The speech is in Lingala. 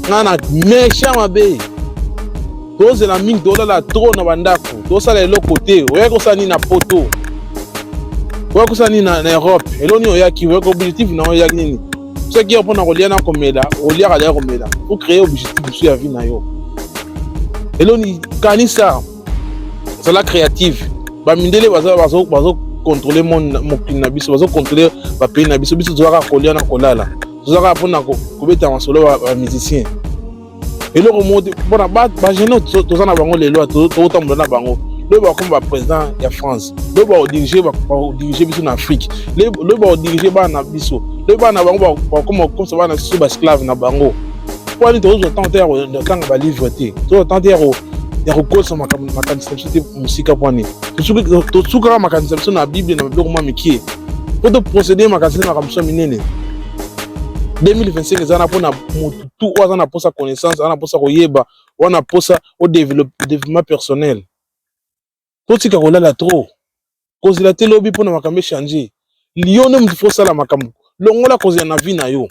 Nga na méchant mabe. Tozela mingi, tolala trop na bandako, tosala eloko te. Oyaki kosala nini na poto? Oyaki kosala nini na Europe? Eloko nini oyaki? Oyaki objectif na oyaki nini? Soki yo mpona kolia na komela, oliaka lia komela, ocréer objectif mosusu ya vie na yo. Eloko nini? Kanisa, zala créative. Bamindele baza bazocontrôle mokili na biso, bazocontrôle bapays na biso. Biso tozalaka kolia na kolala, tozalaka mpona kobeta masolo bamusicien, eloko moko te. Mpona bajeune toza na bango lelo, tokotambola na bango, lobi bakoma baprésident ya France, lobi bakodirige biso na Afrique, lobi bakodirige bana na biso, lobi bana na bango bakoma kokomisa bana biso baesclave na bango. Mpo ani tozozwa ntango te ya kotanga balivre te, tozwa ntango te ya kokolisa makanisi na biso te mosika. Mpo ani tosukaka makanisi na biso na Bible, na biloko mwa mike, mpo toprocéder makanisi na makambo biso ya minene? 2025 eza na mpona motu tu oyo aza na mposa connaissance, aza na mposa koyeba, wana mposa o développement personnel. Totika kolala trop, kozela te lobi mpona makambo echange. Yo nde motu fo osala makambo. Longola kozela na vie na yo.